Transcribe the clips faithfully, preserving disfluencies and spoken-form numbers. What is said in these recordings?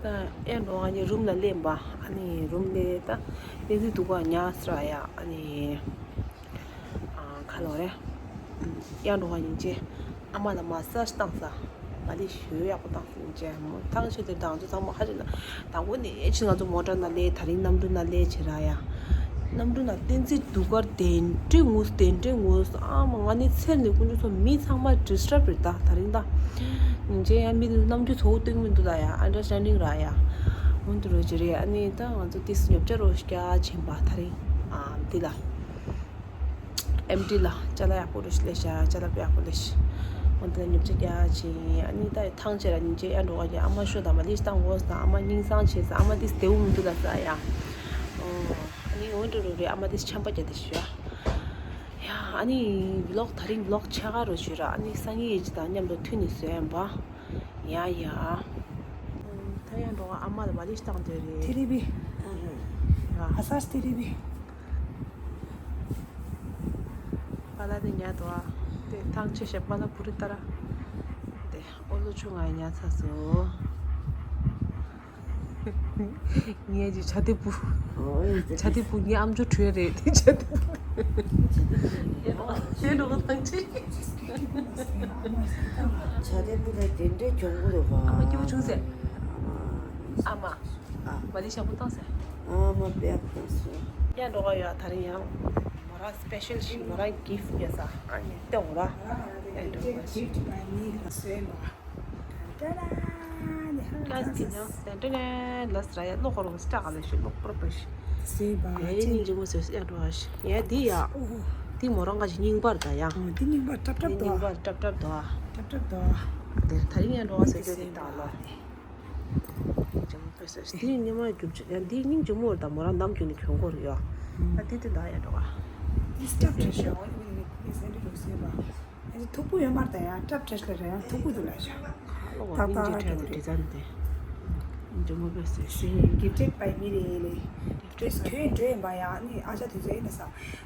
ད་ཨེ་འགྲོ་ང་ནི་རུམ་ལ་སླེབས་པ། ཨ་ནི་རུམ་སླེབས། ད་བསྟན་འཛིན་སྡུག་ག་ཉལ་སོང་ར་ཡ། ཨ་ནི་ཨ་ཁ་ལོ་རེད། ཡང་འགྲོ་བ་ཡིན་ཅེ། ཨ་མ་ལ་མ་སཱ་ཇི་བཏང་ས། མ་ལི་ཞོ་ཡག་པོ་བཏང་ས་ཡིན་ཅེ། མོ་ཐང་ཆད་དེ་དང་ཚོ་ཚང་མ་ཧ་ཅང་ན། དང་པོ་ནས་ཕྱིན་ང་ཚོ་མོ་ཊ་ནང་སླེབས། དེ་རིང་གནམ་གྲུ་ནང་སླེབས་བྱས་ར་ཡ། གནམ་གྲུ་ནང་བསྟན་འཛིན་སྡུག་ག་དེ་འདྲས་ངུས། དེ་འདྲས་ངུས། ཨ་མ་ང་ནི་འཚེར་ནས་དཀོན་མཆོག་གསུམ། མི་ཚང་མ་ཌིས་ཊབ་རེད་ད་དེ་རིང་ད། ཡིན་ཅེ་ཡང་མི་རྣམ་འགྱུར་ཚ་བོ་སྟོན་གྱི་མི་འདུག་ད་ཡ། ཨན་ཌར་སི་ཊེན་ཌིང་ར་ཡ། འོན་ཏེ་རོ་ཅི་རེད། ཨ་ནི་ད་ང་ཚོ་ཏིས་ཉོ་ཆ་རོ་ཤ་ཆེན་པ་དེ་རིང་ཨ་འདི་ལ། ཨེམ་ཊི་ལ་ཅ་ལག་ཡག་པོ་རེ་ཞིག་ལས་ཤག་ཅ་ལག་ཡག་པོ་ལས་ཤག་འོན་ཏེ་ཉོ་ཆ་རྒྱག་ཕྱིན། ཨ་ནི་ད་ཐང་ཆད་ར་ཡིན་ཅེ་ཡང་འགྲོ་བ་ཡ། ཨ་མ་ཤོ་དང་མ་ལི་ཤ་བཏང་དགོས་ཟེར། ཨ་མ་སྙིང་བཟང་བྱས་ཟེར། ཨ་མ་ཏིས་བདེ་པོ་མི་འདུག་ལ་ཟེར་ཡ། ཨོ། ཨ་ནི་འོན་ཏེ་རོ་རེད། ཨ་མ་ཏིས་ཆམ་པ་བརྒྱབ་དེ་ཤོ་ཡ། ཡ། ཨ་ནི་ཝི་ལོག་དེ་རིང་ཝི་ལོག་ཕྱེད་ཀ་རོ་ཞུ་ར། ཨ་ནི་སང་ཉིན་ཡེ་ཅི་དང་མཉམ་དུ་མཐུད་ནས་བཟོས་ཡིན་པ། ཡ་ཡ། ད་ཡང་འགྲོ་བ་ཨ་མ་ལ་མ་ལི་ཤ་བཏང་འདོད་རེད། ཐེ་རི་བི། ཡ། ཨ་སཱ་ཇི་ཐེ་རི་བི། པཱ་ལགས་དེ་ཉལ་འདུག་ཨ། དེ་ཐང་ཆད་ཤག་པཱ་ལགས་བུ་རི་ཏཱ་ར། དེ་ཨོ་ལོ་ཆུང་ང་ཡི་ཉལ་ཚར་སོང་། ངའི་ཇི་ཆ་དེ་བུ། ཨོ་ཡིན་ཟེར། ཆ་དེ་བུ་ངའི་ཨམ་ཅོག་བྲོས་རེད་དེ་ཆ་དེ་བུ། ཡེ་རོ་ཡེ་རོ་ཐང་ཆད། ཆ་དེ་བུ་ལ་དེ་འདྲའི་གྱོང་པོ་རེད་པ། ཨ་མ་སྐྱིད་པོ་བྱུང་ཟེར། ཨ་མ། ཨ། མ་ལི་ཤ་བུ་བཏང་ཟེར། ཨ་མ་པེ་ཨ་བཏང་སོང་། ཡང་འགྲོ་ག་ཡོད་དེ་རིང་ཡང་། མོ་རང་སི་པེ་ཤལ་ཞིག་མོ་རང་གིཕ་ཊི་ཉོས་ས། ཨ་ནི་ལྟོས་ར། ཨེ་འགྲོ་ག་ཞིག Gift by me ལ་སོན་པ། ཏན་ཏན་ལ་སི་ཀི་ཉང་ཏན་ཏན་ལ་སི་ར་ཡ། ལོག་རོགས་སི་ཀྲག་ལ་ཞིག་ལོག་པར་པ་ཞིག་སོན་པ་ཨེ་ཅི། སྙིང་རྗེ་མོ་བཟོས་སི་ཡ་འགྲོ་ག་ཞིག་ཡ་འདི་ཡ། འདི་མོ་རང་ག་ཞིག་རྙིང་པར་ད་ཡ། འདི་རྙིང་པར་ཏྲབ་ཏྲབ་འདུག་ཨ། ཏྲབ་ཏྲབ་འདུག་ཨ། ཏྲབ་ཏྲབ་འདུག་ཨ། དེ་དེ་རིང་ཡ་འགྲོ་ག་ཟེར་འདི་ད་ལོ། སྙིང་རྗེ་མོ་དཔེ་སྲིད། འདི་ཉི་མ་རྒྱུ་ཆ་ཡང་འདི་སྙིང་རྗེ་མོ་རེད་ད། མོ་རང་ནམ་རྒྱུན་ནས་གྱོན་གོ་རེད་ཡ། ཨ་འདི་དེ་འདྲ་ཡ་འགྲོ་ག་འདི་སྐྲ་བྲེགས་ཤག་འོ་ཡིན་ནི་ཟེར་འདི་རུ་ཟེར་བ། ཨ་འདི་ཐུག་པོ་ཡོད་མ་རེད་ད། ཡང་སྐྲ་བྲེགས་ལ་རེད། ཡང་ཐུག་པོ་འདུག་ལ་ཤག་ཁ་ལོ་བ་སྙིང་རྗེ་བྲལ་ཏེ་འདི་ཙམ་དེ། སྙིང་རྗེ་མོ་དཔེ་སྲིད། Gifted by me རེད་ལེ། འདི་སྐྱོན་འགྲོ་ཡིན་པ་ཡ། ཨ་ནི་ཨ་ཅག་དེ་ཚོ་ཡིན་ན་ས།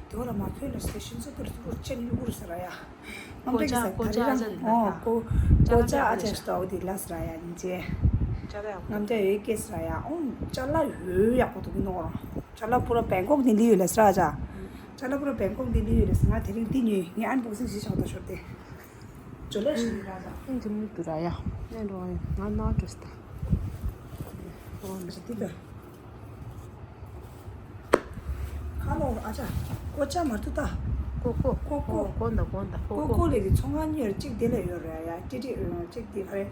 དེ་བ་ལ་མ་ཁྱོད་ལ་སི་ཊེ་ཤན་སུ་པར་སུ་པར་ཅན་ཡུ་གུར་ཟེར་ཡ། རྔམ་སྐྲག་གི་ས་ད་རི་རང་ཨོ་ཀོ་ཀོ་ཅ་ཨ་ཅག་ཞིག་ཏོག་དེ་ལ་སི་ར་ཡ་ཉིན་ཅེ། ཅ་ལག་ཡག་པོ། རྔམ་སྐྲག་ཡོད་སྐད་སི་ར་ཡ། ཨོ་ཅ་ལག་ཡོད་ཡག་པོ་འདུག་གི་ནོར། ཅ་ལག་པུ་ར་བེང་ཀོག་ནས་ལི་ཡོད་ལ་སི་ར་ཅ། ཅ་ལག་པུ་ར་བེང་ཀོག་ནས་ལི་ཡོད་ལ་སི། ང་དེ་རིང་འདི་ཉོས། ངས་ཨན་བོག་སིང་ཞིག་བྱ་དོ་ཤོར་ཏེ། ཇོ་ལེ་ཞིག་ཡོད་ར་ཅ། ཨིན་ཇི་མི་འདུག་ར་ཡ། ཨེ་འགྲོ་ཡ། ང་ནོར་འགྲོ་སི་ད། ཨོ་འདི་ད། ཁ་ལོ་ཨ་ཅག་ཀོ་ཅ་མར་ཏུ་ཏ། ཀོ་ཀོ་ཀོ་ཀོ། ཀོ་ཀོ་འདི་ཀོ་འདི་ཀོ་ཀོ་ཀོ། ལས་དེ་ཚོང་ཁང་གཉིས་ཡོད་རེད། གཅིག་དེ་ལ་ཡོད་རེད་ཡ། ཀྲི་ཀྲི་གཅིག་དེ་ཨ་རེ།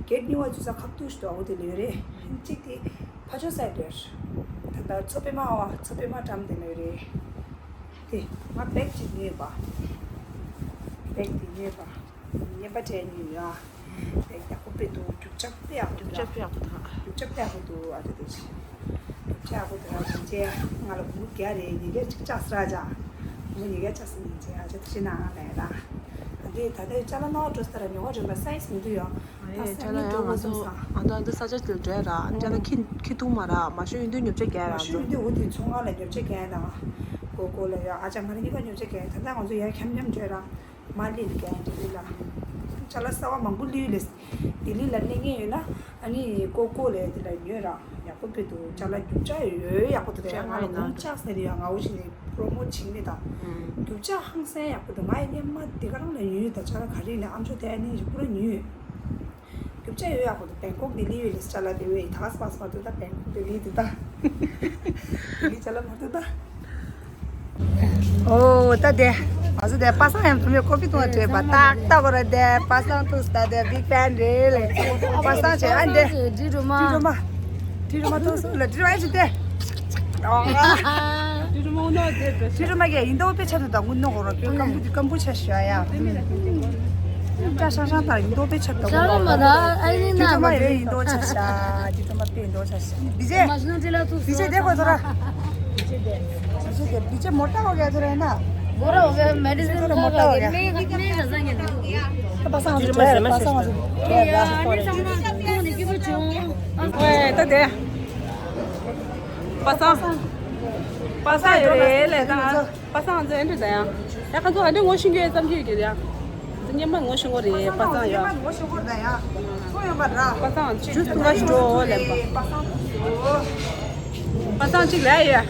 གེ་ཊི་གཉིས་པ་ཚོ་ས་ཁག་ཏུ་ཞིག་ཏུ་ཨོ་དེ་ལ་ཡོད་རེད། གཅིག་དེ་ཕ་ཆོས་སའི་ཌི་ཡོད་རེད། ད་ལྟ་མཚོ་པདྨ་ཨ་མཚོ་པདྨ་འགྲམ་དེ་ལ་ཡོད་རེད། དེ་ང་བེག་གཅིག་ཉོས་པ། བེག་དེ་ཉོས་པ། རྔན་པ་སྤྲད་ཉོས་ཡ། ཡག་པོ་དཔེ་འདུག་རྒྱུ་ཆ་དཔེ་ཡག་པོ་འདུག་རྒྱུ་ཆ་དཔེ་ཡག་པོ་འདུག་རྒྱུ་ཆ་དཔེ་ཡག་པོ་འདུག་ཨ་ཅག་དེ། རྒྱུ་ཆ་ཡག་པོ་འདུག་ཨ་ཅག་ཅེ། ང་ལ་སྒོར་མོ་བརྒྱ་རེ་ཉིས་བརྒྱ་ཅིག་བཅག་ཟེར་ཨ་ཅག་སྒོར་མོ་ཉིས་བརྒྱ་བཅག་ཟེར་ཉིན་ཅེ་ཨ་ཅག་དེ་ཕྱི་ནང་ལ་ཡ་ད། ཨ་དེ་ད་ལྟའི་ཅ་ལག་ནང་འགྲོ་ས་ར་ཉོ་ག་འགྲོ་ན་སའི་ཛི་མི་འདུག་ཡ། ཨ་ད་ཡེ་སའི་ཛི་ཅ་ལག་ཡང་ང་ཚོ་ཨ་ད་ཨ་ད་ས་ཆ་དེ་འགྲོ་ར། ཨ་ཅག་ལ་ཁྱི་ཁྱི་འདུག་མ་ར། མ་ཤོད་ཡོང་དུས་ཉོ་ཆ་རྒྱག་ར། མ་ཤོད་ཡོང་དུས་འོ་དེ་ཚོང་ཁང་ལ་ཉོ་ཆ་རྒྱག་ཡ་ད། ཀོ་ཀོ་ལ་ཡ་ཨ་ཅག་ང་རང་གཉིས་ཀ་ཉོ་ཆ་རྒྱག་ཡ། ད་ལྟ་ང་ཚོ་ཡར་འཁྱམ་འཁྱམ་འགྲོ་ར། མ་ལི་ལི་ཀན་ཏི་ལི་ལ། ཅ་ལག་གསར་བ་མང་པོ་ལུས་ལས། ལྡི་ལི་ལ་གནས་ངེས་ཡོད་ན་ཨ་ནི་ཀོ་ཀོ་ལས་དེ་ལ་ཉོས་ར། ཡག་པོ་དཔེ་འདུག་ཅ་ལག་རྒྱུ་ཆ་ཡོད་ཡག་པོ་འདུག་ད་ཡ་ང་ལ་སྒོར་མོ་བཅག་ཟེར་ཡ་ང་འོ་ཞིག་ནས་པྲོ་མོ་ཊི་བྱེད་མེད་ད། རྒྱུ་ཆ་ཧང་སང་ཡག་པོ་འདུག་ང་ཡི་སྔོན་མ་དེ་ག་རང་ལ་ཉོས་ཡོད་ད། ཅ་ལག་ག་རེ་ནས་ཨམ་ཅོག་དེ་ཨ་ནི་ཞིག་པུ་ར་ཉོས་ཡོད། རྒྱུ་ཆ་ཡོད་ཡག་པོ་འདུག་བེང་ཀོག་ལྡི་ལི་ཡོད་ལས་ཅ་ལག་དེ་བས་ད་ག་སི་པ་སི་མ་འདུག་ད་བེང་ཀོག་ལྡི་ལི་འདུག་ད། ལྡི་ལི་ཅ་ལག་མ་འདུག་ད། ཨོ་ད་དེ། ང་ཚོ་དེ་པ་སངས་ཡང་བུ་མོས་ཀོ་པི་བཏུང་བ་བྲོས་པ་ཏག་ཏག་གོ་ར་དེ་པ་སངས་ཐུག་ས་དེ་བིག་ཕན་རེད་ལས། པ་སངས་བྱས་ཨ་འདི། དྲི་རུ་མ། དྲི་རུ་མ། དྲི་རུ་མ་ཐུག་སོང་ལ་དྲི་རུ་མ་ཨེ་ཅི་དེ། དྲི་རུ་མ་འོ་ན་དེ་བྲོས། དྲི་རུ་མ་གས་ཡིན་མདོག་དཔེ་ཆ་དུ་དང་ངུ་ནོ་གོ་ར་ཀམ་བུ་ཀམ་བུ་ཆ་ཤ་ཡ། ཀ་ཤང་ཤང་དང་ཡིན་མདོག་དཔེ་ཆ་དུ་དང་ངུ་ནོ་གོ་ར། དྲི་རུ་མ་ཡོད་ཡིན་མདོག་ཆ་ཤ། དྲི་རུ་མ་དཔེ་ཡིན་མདོག་ཆ་ཤ། བི་ཇེ། བི་ཇེ་དེ་གོ་ཐོ་ར། བི་ཇེ་དེ། བི་ཇེ་མོ་ཊ་གོ་ག་ཐོ་ར་ཡིན་ན། མོ་ཊ་གོ་ག་མེ་ཌི་སིན་ཐོ་ར་མོ་ཊ་གོ་ག་མེ་མེ་ད་ཟ་ཉན་ད་པ་སངས་ང་ཚོ་བྲོས་པ་སངས་ང་ཚོ་བྲོས་ཡ། ཨ་ནི་ཚང་མ་ཐུག་ནས་སྐྱིད་པོ་བྱུང་། ཨོ་ད་དེ། པ་སངས། པ་སངས་ཡོད་རེད་ལས་ད། པ་སངས་ང་ཚོ་ཨེ་འདྲ་ད་ཡང་། ཡ་ཁ་ཚོ་ཨ་འདྲ་ངོ་ཤེས་རྒྱུ་ཙམ་གྱིས་ཀྱི་ཡ། ཚོ་སྙེ་མ་ངོ་ཤེས་ངོ་རེད་པ་སངས་ཡ། སྙེ་མ་ངོ་ཤེས་ངོ་རེད་ཡ། ཡོད་པ་ར། པ་སངས་ཅིག་ཇུས་ཐུང་ང་ཞིག་འགྲོ་ལེན་པ། པ་སངས་ཐུག་སོ། པ་སངས་ཅིག་ལས་ཡ།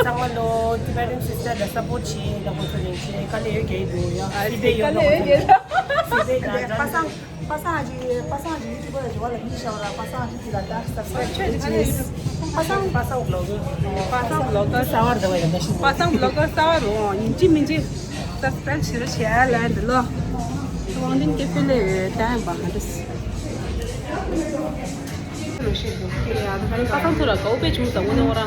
ཚང་མ་ལོ་Tibetan sister ལ་support བྱེད་ད་ཁོང་ཚོ་ནས་བྱེད་དཀའ་ལས་ཡོད་གི་འདུག་ཡ། ཨ་སི་པེ་ཡོད་དཀའ་ལས་ཡོད་གི། སི་པེ་ཡོད་པ་སངས། པ་སངས་ཀྱི་པ་སངས་ཀྱི་ཡུ་ཊུབ་པར་འགྲོ་བ་ལ་མི་ཤ་བ་ར། པ་སངས་ཀྱི་དེ་ལ་ད་སབ་སི་ཀ་རེབ་བྱེད་ཀྱི་རེད། པ་སངས་པ་སངས་ལོག་གི། པ་སངས་ལོག་གི་གསར་བར་འདྲ་བ་ཡིན་ད་ཤི། པ་སངས་ལོག་གི་གསར་བར་འོང་ཡིན་གཅིག་མིན་གཅིག་སབ་སི་ཀ་རེབ་བྱེད་རོགས་བྱེད་ཨ་ལན་འདི་ལོ། དབང་ལྡན་ཀེ་ཧྥེ་ལས་ད་ཡིན་པ་ཧ་འདྲ་སི། ཡ་ད་ད་རིང་པ་སངས་ཚོ་ལ་དགའ་བོ་དཔེ་བྱུང་ས་དངོས་གནས་འོ་ར།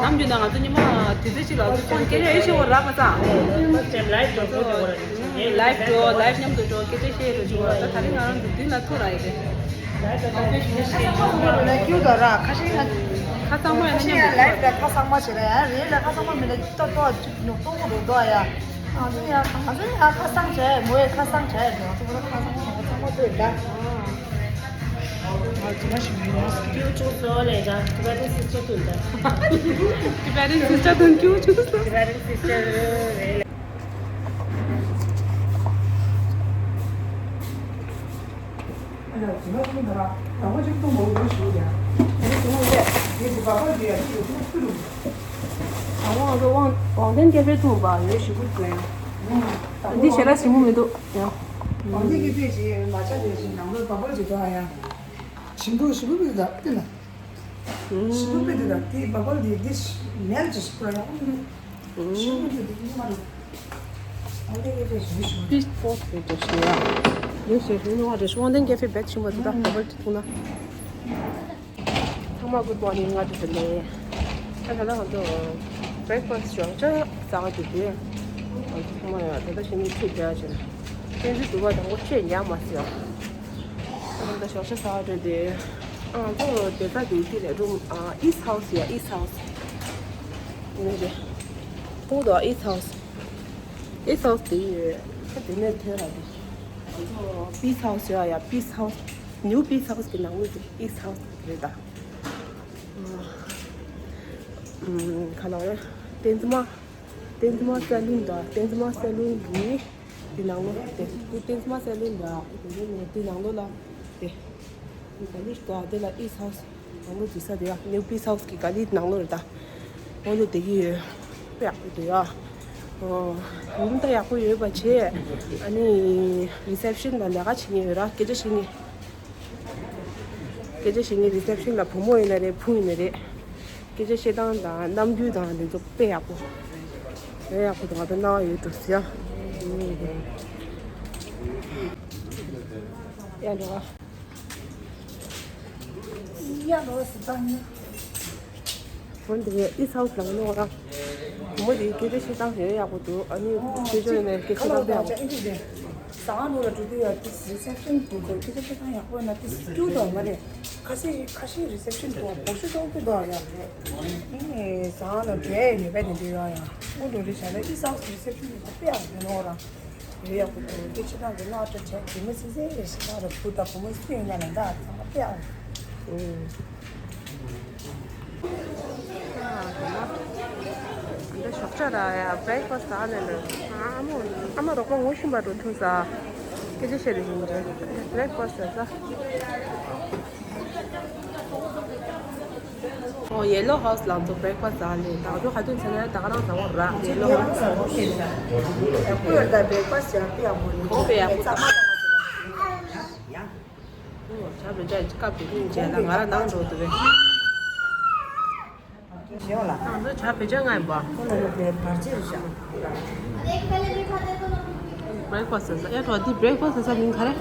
ནམ་རྒྱུན་ན་ང་ཚོ་ཉི་མ་དུས་ཚོད་གཅིག་ལ་ཚོ་སྐད་ཆ་ཨེ་ཤེས་འོ་ར་པ་སངས། ལའིབ་འགྲོ། ལའིབ་མཉམ་དུ་འགྲོ། སྐད་ཆ་བཤད་རུ་འགྲོ། ད་ད་རིང་ང་རང་ཚོ་མདུན་ལ་ཐུག་ར་ཡི་རེད། ཁ་སང་མ་ཡིན་ན་མཉམ་དུ་ཁ་སང་མ་ཡིན་ན་མཉམ་དུ་ལའིབ་ལ་ཁ་སང་མ་བྱེད་ར་ཡ་རེད་ལ། ཁ་སང་མ་མིན་ན་ཏོག་ཏོག་ཅིག་ནོར་ཏོག་ཏོག་རེད་དོ་ཡ། ང་ཚོ་ཡ་ང་ཚོ་ཡ་ཁ་སང་བྱས་མོ་ཡ་ཁ་སང་བྱས་རེད། ང་ཚོ་ཁ་སང་མ་ཁ་སང་མ་ཐུག་རེད་ད། ཀྱུ་ཅུང་སོ་ལེ་ད། Tibetan sister དུ་ད། Tibetan sister དུ་ཀྱུ་ཅུང་སོ། Tibetan sister རེད། དབང་དབང་དབང་ལྡན་སྐྱེ་འཕེལ་ཐུང་པ་ཡོད་ཞིག་པུ་དགོས། འདི་ཞེ་དྲག་ཞིམ་པོ་མི་འདུག་ཡང་། འོན་ཏེ་ཀེ་ཕེ་ཞིག་མ་ཆ་དེ་ཞིག་ནང་ལོགས་བ་པོར་གྱི་དོ་ཨ་ཡ། ཞིམ་འདུག་ཞིམ་པོ་མི་འདུག་ལྟ་ན། ཞིམ་པོ་དཔེ་འདུག་ད་དེ་བ་པོར་དེ་དེ་མེལ་གྱི་ཞིག་པོ་ཡང་། ཞིམ་པོ་དེ་དེ་མ་རེད། འོན་ཏེ་ཀེ་ཕེ་ཞིག་ཞིམ་པོ། དེ་སྤོ་སྤོ་དེ་ཞིག་ཡ། ལས་ཞེ་ཞིམ་ནོ་བ་དེ་ཤོང་ལྡན་ཀེ་ཕེ་བེད་ཞིམ་པོ་འདུག་ད་བ་པོར་དེ་ཐུག་ན། ཚང་མ་good morning ང་དུ་ལེ། ད་ད་ལྟ་ང་ཚོ་breakfast ཞོགས་ཇ་ཟ་ག་འདུག་དེ། ཚང་མ་ཡང་ད་ལྟ་ཞིག་ནས་ཁྲིད་བྱ་ཕྱིན། བསྟན་འཛིན་དུ་བ་དང་པོ་ཁྲིད་ཉག་མ་ཟེར། ད་ལྟ་ཞོགས་ཇ་ཟ་ག་འགྲོ་དེ། ང་ཚོ་དེ་ད་དེ་དེ་ལས་རུམ་East House ཡ་East House ནས་རེད། ཁོང་དུ་East House East House དེ་ཡོད། ད་དེ་ནས་ཐོན་ར་དེ། ང་ཚོ་Peace House ཡ་ཡ་Peace House New Peace House གི་ནང་ལོགས་དེ་East House རེད་ད། ཁ་ལག་རེད། བསྟན་འཛིན་མ། བསྟན་འཛིན་མ་སེ་ལུན་དང་བསྟན་འཛིན་མ་སེ་ལུན་གྱི་དེ་ནང་ལོགས་དེ་དེ་བསྟན་འཛིན་མ་སེ་ལུན་དང་དེ་ནང་ལོགས་ལ་དེ་ག་ལི་ཞིག་དང་དེ་ལ་ཨི་སའོ་སི་ནང་ལོགས་འཛུལ་ས་དེ་ཡ་ནེའུ་པི་སའོ་སི་གི་ག་ལི་ནང་ལོགས་རེད་ད། ནང་ལོགས་དེ་གི་ཡོད། དཔེ་ཡག་པོ་འདུག་ཡ། རུམ་ད་ཡག་པོ་ཡོད་པ་བྱས། ཨ་ནི་reception ལ་ལས་ཀ་བྱེད་མཁན་ཡོད་ར། སྐད་ཆ་བཤད་མཁན། སྐད་ཆ་བཤད་མཁན་reception ལ་བུ་མོ་ཡིན་ན་རེད་བུ་ཡིན་ན་རེད། སྐད་ཆ་བཤད་སྟངས་དང་རྣམ་འགྱུར་དང་དེ་ཚོ་དཔེ་ཡག་པོ། དཔེ་ཡག་པོ་འདུག་ང་ཚོ་སྣང་བ་ཡོད་འདུག་ཟེར་ཡ། ཡ་འགྲོ་ག་ཡ་འགྲོ་ག་ཟེར་ཙང་ཡ། འོན་ཏེ་ཨི་སའོ་སི་ལ་ངོ་ར། བུ་མོ་དེའི་སྐད་ཆ་བཤད་སྟངས་ཡང་ཡག་པོ་འདུག་ཨ་ནི་ཆོས་ཕྱོགས་ནས་སྐད་ཆ་བཤད་སྟངས་དཔེ་ཡག་པོ། ཟ་ཁང་ནང་ལ་འགྲོ་དུས་ཡ་དེ་reception དུ་འགྲོ་སྐད་ཆ་བཤད་སྟངས་ཡག་པོ་ཡོད་ན་དེ་སྐྱུག་དོ་མ་རེད། ཁ་ཤས་ཁ་ཤས་reception དུ་སྦོ་ཤོག་ཤོག་གི་དོ་ཡ་རེད། ཨེ་ཟ་ཁང་ནང་འགྲོ་ཡ་ཡོད་པས་དེ་འདྲ་ཡོད་ཡ། དངོས་འགྲོ་རེད་བྱ་ན་ཨི་སའོ་སི་reception དུ་དཔེ་ཡག་ཡོད་ནོ་ར། ཡོད་ཡག་པོ་འདུག་སྐད་ཆ་སྟངས་དེ་སྣ་ཁ་བྱས་དེ་མི་སེ་སེ་རེད་ཤི་ཁ་ར་བུ་དང་བུ་མོ་སུ་ཡིན་ན་ལ་འདྲ་ཚང་མ་དཔེ་ཡག་རེད། འདི་ཞོགས་ཇ་ར་ཡ་breakfast ཟ་ནས་ལ་ཨ་མོ་ཨ་མ་རོགས་པ་ངོ་ཤེས་པ་འགྲོ་ཐུག་ས་སྐད་ཆ་བཤད་རེ་ཡིན་རེད། Breakfast ཟ་ས། ཨོ་Yellow House ལ་ཚོ་breakfast ཟ་ལེ་ད་ཚོ་ཧ་དུན་ཚེ་ན་ད་ག་རང་ཟ་བ་ར། Yellow House ཡག་པོ་ཡོད་ད། breakfast ཡག་པོ་ཡག་པོ་རེད། ཁོང་པའི་ཡག་པོ་ད། ཇ་བོད་ཇ་སྐབས་དེ་དུས་མཇལ་ལ་ང་རང་ནང་འགྲོ་འདུག་བས། ཞེས་ལ། ང་ཚོ་ཇ་བོད་ཇ་ང་ཡིན་པ། ཁོ་ལ་ལོ་པའི་བར་ཆད་རེད་ཤག breakfast ཟེར་ས་ཡ་གྲོགས་འདི་breakfast ཟེར་ས་མིང་ག་རེ།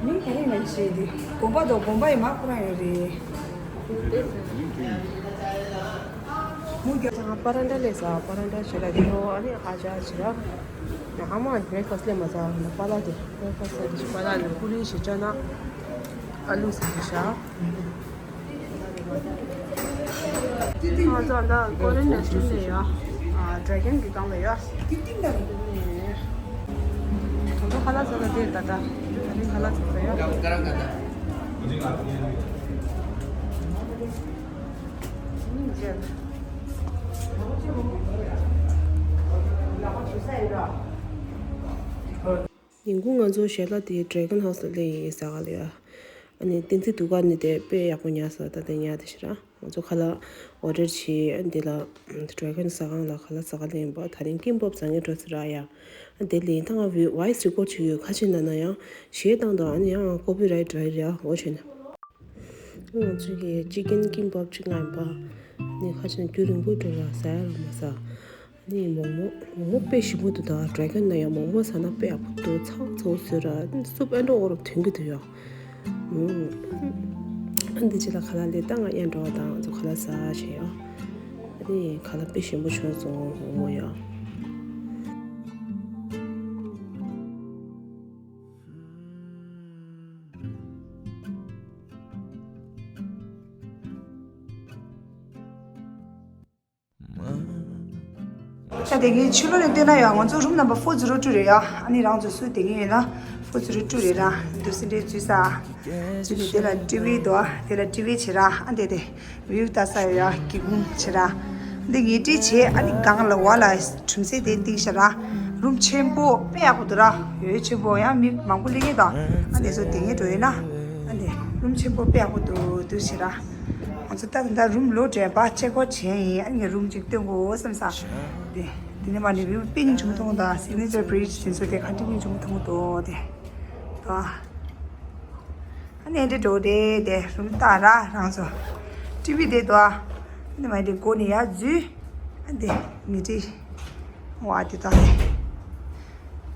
མིང་ག་རེ་མིན་ཞེས་དེ་དགོན་པ་དང་དགོན་པ་ཡི་མ་ཁོ་རང་ཡོད་རེད། མུ་རྒྱ། ང་པ་ར་འདྲ་ལས་ས་པ་ར་འདྲ་ཞེས་ལ་དེ་ཨ་ནི་ཨ་ཅག་ཞེས་ལ། ཨ་མ་breakfast ལས་མ་ཟ་ན་པ་ལ་དེ་breakfast ལས་དེ་པ་ལ་ནི་ཀུ་རེ་ཞིག་ཅ་ན་ཨ་ལུ་ཟ་གི་ཤ། ང་ཚོ་ད་Korean restaurant ལ་ཡོད། ཨ་Dragon གི་སྒང་ལ་ཡོད། ང་ཚོ་ཁ་ལག་ཟ་ལ་དེ་ད་ད་ད་རིང་ཁ་ལག་ཟ་ས་ཡོད། ཉིན་གུང་ང་ཚོ་ཞལ་ལག་དེ་Dragon House ལ་སླེབས་ཡིན་ཟ་ག་ལ་ཡ། ཨ་ནི་བསྟན་འཛིན་དུས་དཀར་ནི་དེ་དཔེ་ཡག་པོ་ཉར་སོང་། ད་དེ་ཉར་དེ་ཤི་ར། ང་ཚོ་ཁ་ལག་ཨོ་ཌར་བྱས། ཨ་འདི་ལ་ཌེ་གོན་ཟ་ཁང་ལ་ཁ་ལག་ཟ་ག་སླེབས་པ། ད་རིང་ཀིམ་པོབ་ཟ་མཁན་འགྲོ་ཟེར་ར་ཡ། ཨ་དེ་ལས་ད་ང་ཝི་ཝོ་ཡིས་རི་ཀོཌ་བྱེད་ཡོད། ཁ་ཆེ་ན་ན་ཡང་གཞས་བཏང་དང་། ཨ་ནི་ཡང་ཀོ་པི་རའིཊ་རེད་ཡ། འོ་བྱས་ན། ང་ཚོ་གི་ཅི་ཀན་ཀིམ་པོབ་གཅིག་ང་ཡིན་པ། ཨ་ནི་ཁ་ཆེ་ན་རྒྱུན་རིང་པོ་འགྲོ་ར། ཟ་ཡ་རང་མ་ཟ། ཨ་ནི་མོག་མོག་མོག་མོག་དཔེ་ཞིམ་པོ་འདུག་ད་ཌེ་གོན་ན་ཡང་མོག་མོག་ཟ་ན་དཔེ་ཡག་པོ་འདུག་ཚ་བོ་ཚ་བོ་བཟོས་ར། སུབ་ཨེ་འགྲོ་འོ་ར་ཐོན་གི་འདུག་ཡ། ཨ་འདི་ཅི་ལ་ཁ་ལག་ལས་ད་ང་ཡར་འགྲོ་བ་དང་། ང་ཚོ་ཁ་ལག་ཟ་བྱས་ཡོ། ཨ་ནི་ཁ་ལག་དཔེ་ཞིམ་པོ་བྱུང་སོང་། འོ་མོ་ཡོ། ཤ་དེ་གའི་ཕྱི་ལོགས་ནས་བལྟས་ན་ཡང་ང་ཚོ་རུམ་ནམ་བར་ཕོར་ཛི་རོ་ཊུ་རེད་ཡ། ཨ་ནི་རང་ཚོ་སུ་དེ་གའི་ཡོད་ན་ཕོར་ཛི་རོ་ཊུ་རེད་ར། འདུག་སེ་འདྲའི་འཛུལ་ས། འཛུལ་ནས་དེ་ལ་ཊི་ཝི་འདུག་དེ་ལ་ཊི་ཝི་བྱེད་ར། ཨ་འདི་དེ་ཝིའུ་ལྟ་ས་ཡོད་ཡ། སྒེའུ་ཁུང་བྱེད་ར། འདི་ངས་ཊི་བྱས། ཨ་ནི་སྒང་ལ་འོག་ལ་གྲུམ་ཟེ་དེ་བཏིང་ཤག་ར། རུམ་ཆེན་པོ་དཔེ་ཡག་པོ་འདུག་ར། ཡོད་ཆེན་པོ་ཡང་མི་མང་པོ་སླེབས་ངེས་དང་། ཨ་འདི་ཚོ་དེ་ངས་འགྲོ་ཡོད་ན། ཨ་འདི་རུམ་ཆེན་པོ་དཔེ་ཡག་པོ་འདུག་འདུག་བྱེད་ར། ང་ཚོ་ད་ད་རུམ་ལོག་འགྲོ་ཡ་པ་ཅེག་ཨའུཊ་བྱས་ཡིན། ཨ་ནི་རུམ་ཅིག་སྟོན་དགོས་བསམ་ས། དེ་དེ་ནས་མ་ནི་ཝིའུ་དཔེ་སྙིང་རྗེ་མོ་མཐོང་དང་། སིག་ནེ་ཅར་བི་རིཇ་དེ་ཚོ་དེ་ག་འདྲ་སྙིང་རྗེ་མོ་མཐོང་འདུག་དེ་ད། ཨ་ནི་འདི་འགྲོ་དེ་དེ་རུམ་ལྟ་ར་རང་ཚོ། ཊི་ཝི་དེ་དོ། ཨ་ནི་མ་དེ་སྒོ་ནས་ཡར་འཛུལ། ཨ་དེ་ངེས་ཊི་བ་དེ་ད་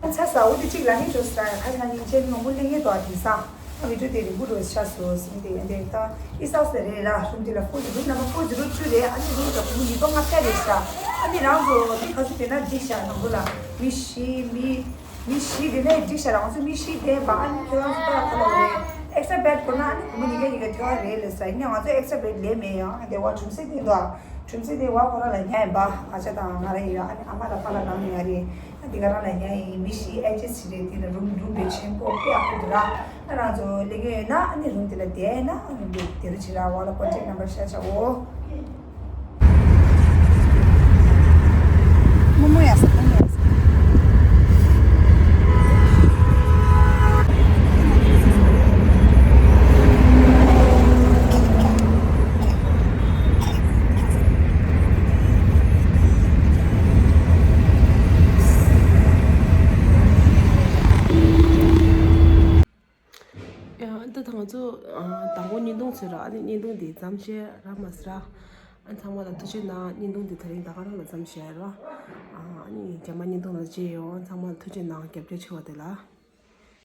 དེ། ཚ་ས་འོ་དེ་གཅིག་ལ་ནི་འགྲོ་ས། ཁ་ན་ཉིན་ཆེན་མང་པོ་ལེན་ངེས་དོ་དེང་སང་། ཨ་བི་ཌིའོ་དེ་རིང་པོ་འགྲོ་ཤ་སོ་སིང་དེ་ཡན་དེ་ད་ཨི་ས་ས་རེད་ར། རུམ་དེ་ལ་ཕོར་ཛི་རོ་ཊུ་རེད། ཨ་ནི་རུམ་ད་ཕོར་ཉིས་སྟོང་ལྔ་བརྒྱ་རེད་ཤག་ཨ་ནི་རང་ཚོ་མི་ག་ཚོད་དེ་ན་འགྲིག་ཤག་ནང་ཁུལ་ལ་མི་བཞི་མི། མི་བཞི་དེ་ནས་འགྲིག་ཤག་ར། ང་ཚོ་མི་བཞི་བསྡད་པ། ཨ་ནི་ཁྱེད་རང་ཚོ་ད་ལྟ་ལ་རེད། ཨེག་སི་ཊ་ར་བེཌ་དགོས་ན་ཨ་ནི་བུ་མོ་གཉིས་ཀ་གཉིས་ཀ་ཐོན་ཡ་རེད་ལབ་ས། ཡིན་ནའི་ང་ཚོ་ཨེག་སི་ཊ་ར་བེཌ་ལས་མེད་ཡ། ཨ་དེ་བ་གྲུམ་ཟེ་དེ་འདུག་གྲུམ་ཟེ་དེ་བ་ཁོ་རང་ལ་ཉར་ཡིན་པ། ཨ་ཅག་དང་ང་རང་ཡིན་ཡ། ཨ་ནི་ཨ་མ་དང་པཱ་ལགས་ནང་ལ་ཡོད་རེད། ཨ་དེ་ག་རང་ལ་ཉར་ཡིན། མི་བཞི་ཨེ་ཌ་ཇསྟ་བྱེད་རེད། དེ་ལ་རུམ་རུམ་དཔེ་ཆེན་པོ་དཔེ་ཡག་པོ་འདུག་ར། ཨ་རང་ཚོ་སླེབས་མཁན་ཡོད་ན་ཨ་ནི་རུམ་དེ་ལ་བསྡད་ན་ཨ་ནི་དེ་རུ་བྱེད་ར། བ་ལ་ཀོན་ཊེག་ནམ་བར་ཤར་བྱའོ། ཡང་ད་ང་ཚོ་ཨ་དང་པོ་བརྙན་ཐུང་བཟོས་ར། ཨ་ནི་བརྙན་ཐུང་འདི་མཚམས་བཞག་ར་མ་ཟེར་ར། ཨ་ཚང་མ་ལ་ཐུགས་རྗེ་གནང་། བརྙན་ཐུང་འདི་དེ་རིང་ད་ག་རང་ལ་མཚམས་བཞག་ར། ཨ་ནི་རྒྱ་མ་བརྙན་ཐུང་ལ་མཇལ་ཡོང་། ཚང་མ་ལ་ཐུགས་རྗེ་གནང་། རྒྱབ་སྐྱོར་བྱེད་པ་དེ་ལ།